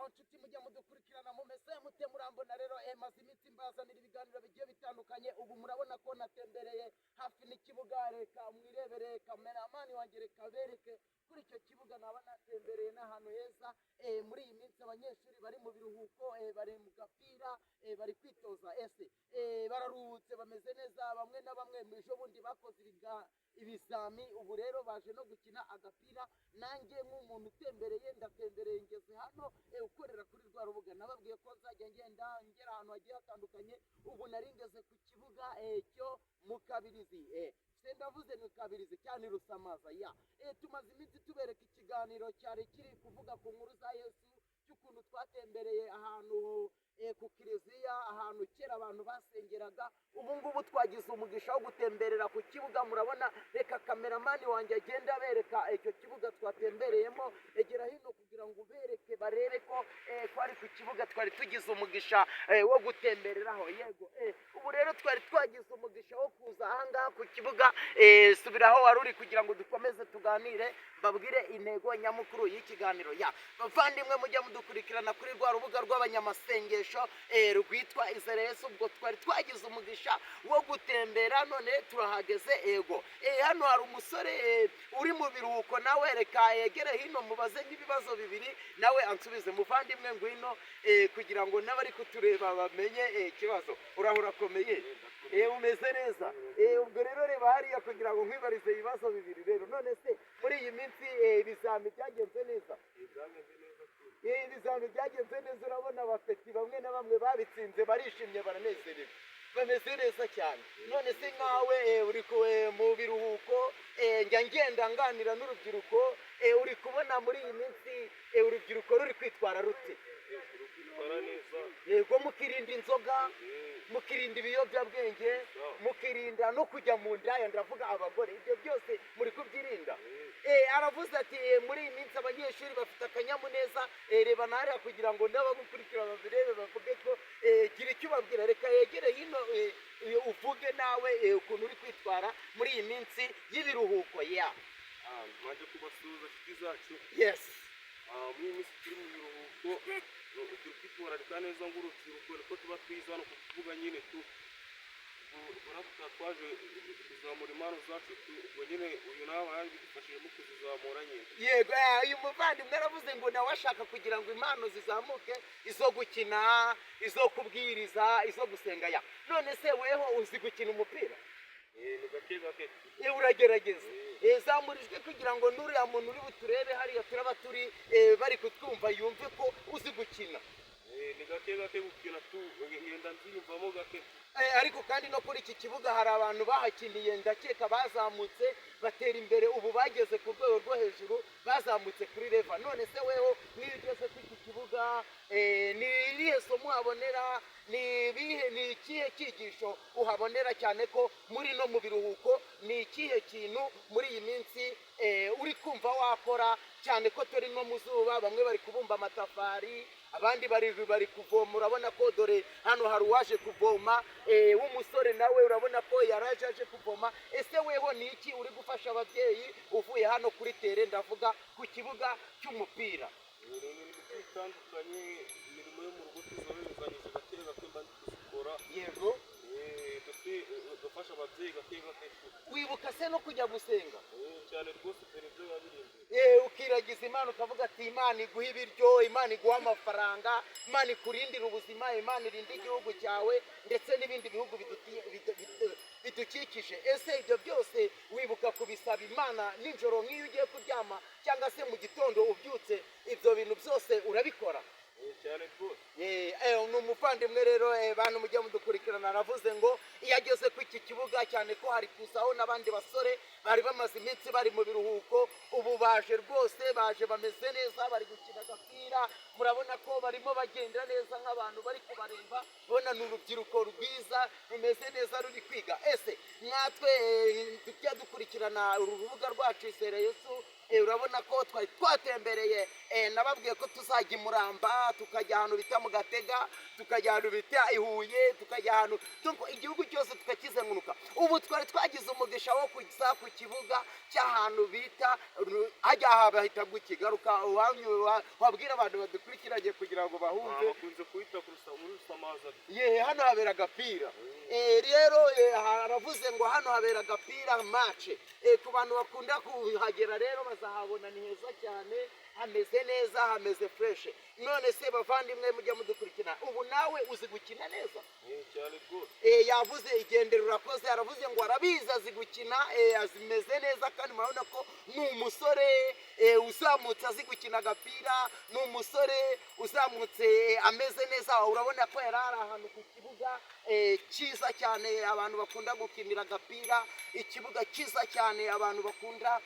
Nshuti mujya mudukurikirana, mumeze mute? Murambona rero, maze iminsi mbazanira ibiganiro bigiye bitandukanye. Ubu murabona ko natembereye hafi n'ikibuga. Reka mwirebere, kameramani wanjye, reka bereke kuri icyo kibuga naba natembereye n'ahantu heza. Muri iyi minsi abanyeshuri bari mu biruhuko, bari mu gapira, bari kwitoza. Ese bararuhutse, bameze neza. Bamwe na bamwe ejo bundi bakoze ibizami, ubu rero baje no gukina agapira. Nanjye nk'umuntu utembereye, ndatembereye ngeze hano, ukorera kuri rwa rubuga nababwiye ko nzajya ngenda ngera ahantu hagiye hatandukanye. Ubu nari ngeze ku kibuga cyo mu Kabirizi, se ndavuze ni Kabirizi cyane, Rusamaza ya. Tumaze iminsi tubereka ikiganiro cyari kiri kuvuga ku nkuru za Yesu, cy'ukuntu twatembereye ahantu ku kiliziya, ahantu kera abantu basengeraga. Ubu ngubu twagize umugisha wo gutemberera ku kibuga. Murabona, reka kameramani wanjye agenda abereka icyo kibuga twatembereyemo. Egera hino kugira ngo ubereke, barebe ko twari ku kibuga, twari tugize umugisha wo gutembereraho. Yego, ubu rero twari twagize umugisha wo kuza ahangaha ku kibuga. Subira aho wari uri kugira ngo dukomeze tuganire, mbabwire intego nyamukuru y'ikiganiro. Ya bavandimwe mujya mudukurikirana kuri rwa rubuga rw'abanyamasengesho rwitwa Izere Yesu, ubwo twari twagize umugisha wo gutembera none turahageze. Ego, hano hari umusore uri mu biruhuko nawe. Reka yegere hino mubaze nk'ibibazo bibiri nawe ansubize. Muvandimwe, ngwino kugira ngo n'abari kutureba bamenye ikibazo. Uraho, urakomeye? Umeze neza? Ubwo rero reba hariya kugira ngo nkwibarize ibibazo bibiri rero. None se muri iyi minsi ibizami byagenze neza? Byagenze neza tu. Ibizami byagenze neza. Urabona abapeti bamwe na bamwe babitsinze barishimye, baranezerewe, bameze neza cyane. None se nkawe uri mu biruhuko, njya ngenda nganira n'urubyiruko, uri kubona muri iyi minsi urubyiruko ruri kwitwara rute? Turi kwitwara neza. Yego, mukirinda inzoga, mukirinda ibiyobyabwenge, mukirinda no kujya mu ndaya, ndavuga abagore, ibyo byose muri kubyirinda? Aravuze ati muri iyi minsi abanyeshuri bafite akanyamuneza. Reba nahariya kugira ngo n'abagukurikira babirebe, bavuge ko gira icyo ubabwira. Reka yegere hino, uvuge nawe ukuntu uri kwitwara muri iyi minsi y'ibiruhuko ya. Mbanje kubasuhuza, inshuti zacu. Muri iyi minsi turi mu biruhuko, turi kwitwararika neza nk'urubyiruko, niko tuba twiza hano ku kibuga nyine tu. Ubwo natwe tukaba twaje kuzamura impano zacu tu. Ubwo nyine uyu nawe yabidufashijemo kuzizamura nyine. Yego, uyu muvandimwe aravuze ngo nawe ashaka kugira ngo impano zizamuke, izo gukina, izo kubwiriza, izo gusenga ya. None se weho uzi gukina umupira? Ni gake gake. Uragerageza. Zamura ijwi kugira ngo n'uriya muntu uri buturebe hariya turaba turi bari kutwumva, yumve ko uzi gukina. Ni gake gake gukina tu, ngenda nziyumvamo gake. Ariko kandi no kuri iki kibuga hari abantu bahakiniye, ndakeka bazamutse batera imbere, ubu bageze ku rwego rwo hejuru, bazamutse kuri level. None se weho niyo ugeze kuri iki kibuga, ni irihe somo uhabonera? Ni ibihe, ni ikihe cyigisho uhabonera, cyane ko muri no mu biruhuko? Ni ikihe kintu muri iyi minsi uri kumva wakora, cyane ko turi no mu zuba? Bamwe bari kubumba amatafari, abandi bari kuvoma. Urabona ko dore hano hari uwaje kuvoma, w'umusore, nawe urabona ko yaraje aje kuvoma. Ese weho ni iki uri gufasha ababyeyi uvuye hano kuri terrain, ndavuga ku kibuga cy'umupira? Ni imirimo igiye itandukanye, imirimo yo mu rugo tuzoroherezanyije gake gake, mba ndi kuzikora. Mbese gafasha ababyeyi gake gake. Wibuka se no kujya gusenga? Cyane rwose, dore ibyo biba biri imbere. Ukiragiza Imana, ukavuga ati: "Imana iguha ibiryo, Imana iguha amafaranga, Imana ikurindira ubuzima, Imana irinde igihugu cyawe ndetse n'ibindi bihugu bidukikije." Ese ibyo byose wibuka kubisaba Imana nijoro nk'iyo ugiye kuryama, cyangwa se mu gitondo ubyutse? Ibyo bintu byose urabikora? Cyane rwose. Ni umuvandimwe rero, bantu mujye mudukurikirana, aravuze ngo iyo ageze ku iki kibuga, cyane ko hari kuzaho n'abandi basore bari bamaze iminsi bari mu biruhuko, ubu baje rwose, baje bameze neza, bari gukina agapira. Murabona ko barimo bagenda neza nk'abantu bari kubareba, ubona ni urubyiruko rwiza rumeze neza ruri kwiga. Ese mwatwe tujya dukurikirana uru rubuga rwacu Izere Yesu. Urabona ko twari twatembereye, nababwiye ko tuzajya i Muramba, tukajya ahantu bita mu Gatega, tukajya ahantu bita i Huye, tukajya ahantu igihugu cyose tukakizenguruka. Ubu twari twagize umugisha wo kuza ku kibuga cy'ahantu bita hajya aha bahita gukigaruka wabwira abantu badukurikiranye kugira ngo bahumve. Bakunze kuhita muri Rusamaza. Ye, hano habera agapira. Rero haravuze ngo hano habera agapira match. Ku bantu bakunda kuhagera rero bazahabona, ni heza cyane, hameze neza, hameze fresh. None se bavandimwe mujya mudukurikirana, ubu nawe uzi gukina neza? Cyane rwose. Yavuze igendera urakoze, aravuze ngo arabizi, azi gukina, azimeze neza, kandi murabona ko ni umusore uzamutse azi gukina agapira, ni umusore uzamutse ameze neza. Urabona ko yari ari ahantu ku kibuga cyiza cyane abantu bakunda gukinira agapira, ikibuga cyiza cyane abantu bakunda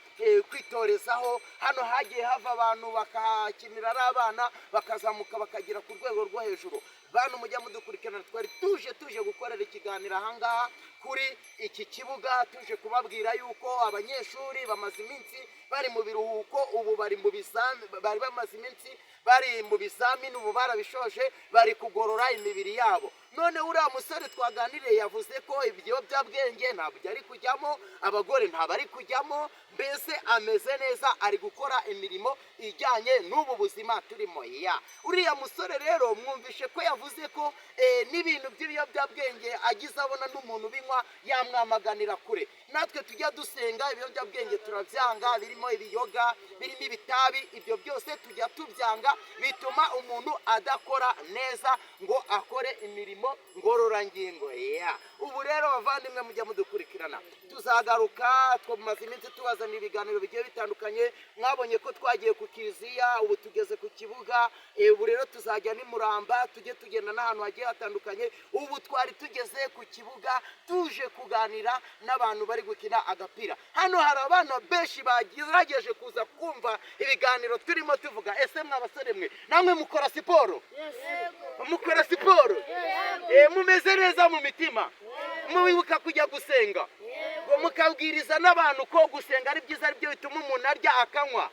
kwitorezaho. Hano hagiye hava abantu bakahakinira ari abana, bakazamuka bakagera ku rwego rwo hejuru. Bantu mujya mudukurikirana, twari tuje gukorera ikiganiro ahangaha kuri iki kibuga, tuje kubabwira yuko abanyeshuri bamaze iminsi bari mu biruhuko, ubu bari mu bizami, bari bamaze iminsi bari mu bizamini, ubu barabishoje, bari kugorora imibiri yabo. None uriya musore twaganiriye yavuze ko ibiyobyabwenge ntabwo ari kujyamo, abagore ntabwo ari kujyamo, mbese ameze neza, ari gukora imirimo ijyanye n'ubu buzima turimo. Ya, uriya musore rero mwumvishe ko yavuze ko n'ibintu by'ibiyobyabwenge agize abona n'umuntu ubinywa yamwamaganira kure. Natwe tujya dusenga, ibiyobyabwenge turabyanga, birimo ibiyoga, birimo ibitabi, ibyo byose tujya tubyanga, bituma umuntu adakora neza ngo akore imirimo ngororangingo. Ya, ubu rero bavandimwe mujya mudukurikirana, tuzagaruka. Tumaze iminsi tubazanira ibiganiro bigiye bitandukanye. Mwabonye ko twagiye ku kiliziya, ubu tugeze ku kibuga. Ubu rero tuzajya n'i Muramba, tujye tugenda n'ahantu hagiye hatandukanye. Ubu twari tugeze ku kibuga, tuje kuganira n'abantu bari gukina agapira. Hano hari abana benshi bagerageje kuza kumva ibiganiro turimo tuvuga. Ese mwa basore mwe, namwe mukora siporo? Mukora siporo? Mumeze neza mu mitima, mubibuka kujya gusenga, ngo mukabwiriza n'abantu ko gusenga ari byiza, ari byo bituma umuntu arya akanywa.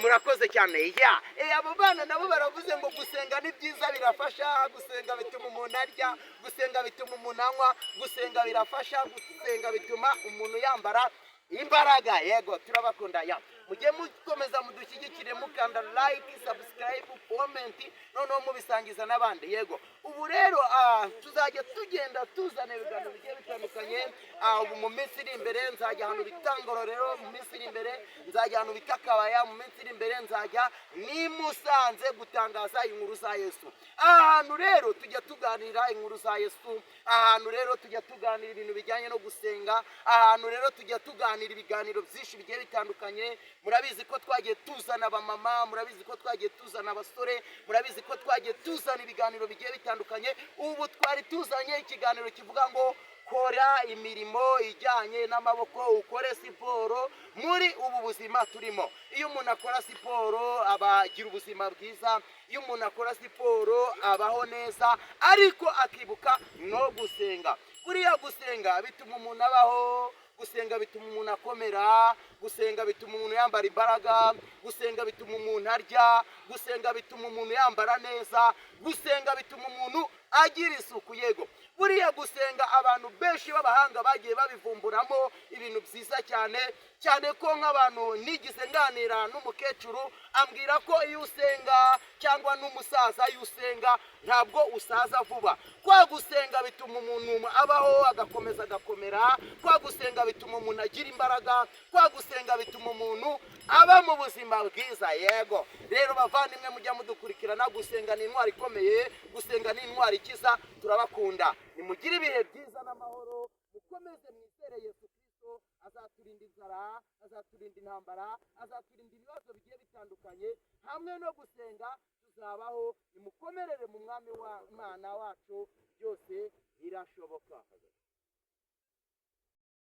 Murakoze cyane. Ya, abo bana nabo baravuze ngo gusenga ni byiza, birafasha, gusenga bituma umuntu arya, gusenga bituma umuntu anywa, gusenga birafasha, gusenga bituma umuntu yambara imbaraga. Yego, turabakunda. Ya, mujye mukomeza mudushyigikire, mukanda like, subscribe, comment, noneho mubisangiza n'abandi. Yego, ubu rero tuzajya tugenda tuzana ibiganiro bigiye bitandukanye. Ubu mu minsi iri imbere nzajya ahantu bita Ngororero, mu minsi iri imbere nzajya ahantu bita Kabaya, mu minsi iri imbere nzajya ni Musanze gutangaza inkuru za Yesu. Aha hantu rero tujya tuganira inkuru za Yesu, aha hantu rero tujya tuganira ibintu bijyanye no gusenga, aha hantu rero tujya tuganira ibiganiro byinshi bigiye bitandukanye. Murabizi ko twagiye tuzana abamama, murabizi ko twagiye tuzana abasore, murabizi ko twagiye tuzana ibiganiro bigiye bitandukanye. Ubu twari tuzanye ikiganiro kivuga ngo kora imirimo ijyanye n'amaboko, ukore siporo muri ubu buzima turimo. Iyo umuntu akora siporo aba agira ubuzima bwiza, iyo umuntu akora siporo abaho neza, ariko akibuka no gusenga. Buriya gusenga bituma umuntu abaho, gusenga bituma umuntu akomera, gusenga bituma umuntu yambara imbaraga, gusenga bituma umuntu arya, gusenga bituma umuntu yambara neza, gusenga bituma umuntu agira isuku. Yego, buriya gusenga abantu benshi b'abahanga bagiye babivumburamo ibintu byiza cyane cyane, ko nk'abantu nigeze nganira n'umukecuru ambwira ko iyo usenga, cyangwa n'umusaza, iyo usenga ntabwo usaza vuba. Kwa gusenga bituma umuntu abaho agakomeza agakomera, kwa gusenga bituma umuntu agira imbaraga, kwa gusenga bituma umuntu aba mu buzima bwiza. Yego rero bavandimwe mujya mudukurikirana, gusenga ni intwari ikomeye, gusenga ni intwari ikiza. Turabakunda, nimugire ibihe byiza n'amahoro, mukomeze mwizere Yesu Kristo, azaturinda inzara, azaturinda intambara, azaturinda ibibazo bigiye bitandukanye. Hamwe no gusenga tuzabaho. Nimukomerere mu Mwami w'Imana wacu, byose birashoboka.